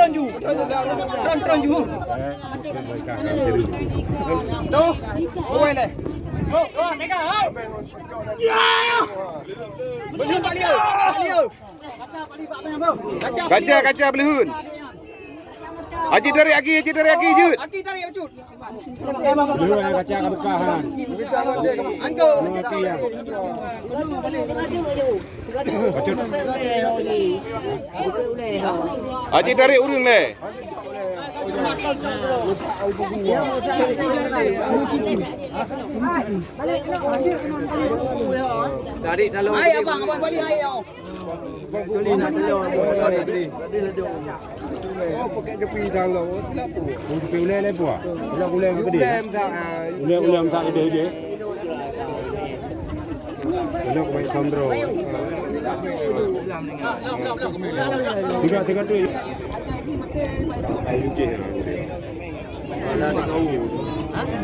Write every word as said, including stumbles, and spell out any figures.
Tron-tron ju. Tron-tron ju. Tuh. Oi, leh. Tuh, tuh, tega, hei. Ya. Betul, Pak Lio. Pak Lio. Kaca, kaca, Belihun. Aji tarik aki, aji tarik aki, jeuet. Aki tarik bacut. Belihun, kaca ka buka, ha. Angkau. Aki, ya. Bacut. Aji tarik ureueng lé. Tarik dalam. Hai, abang, abang balik hai, oh. Oh, pakai jepi dalam. Oh, jepi ulai lé buah. Ulai, ulai ke pedih? Ulai mta, ah. Ulai, ulai mta ide je. Ulai ke baik sambro. Tiga, tiga tu. Ayo, okey. Alah, tahu.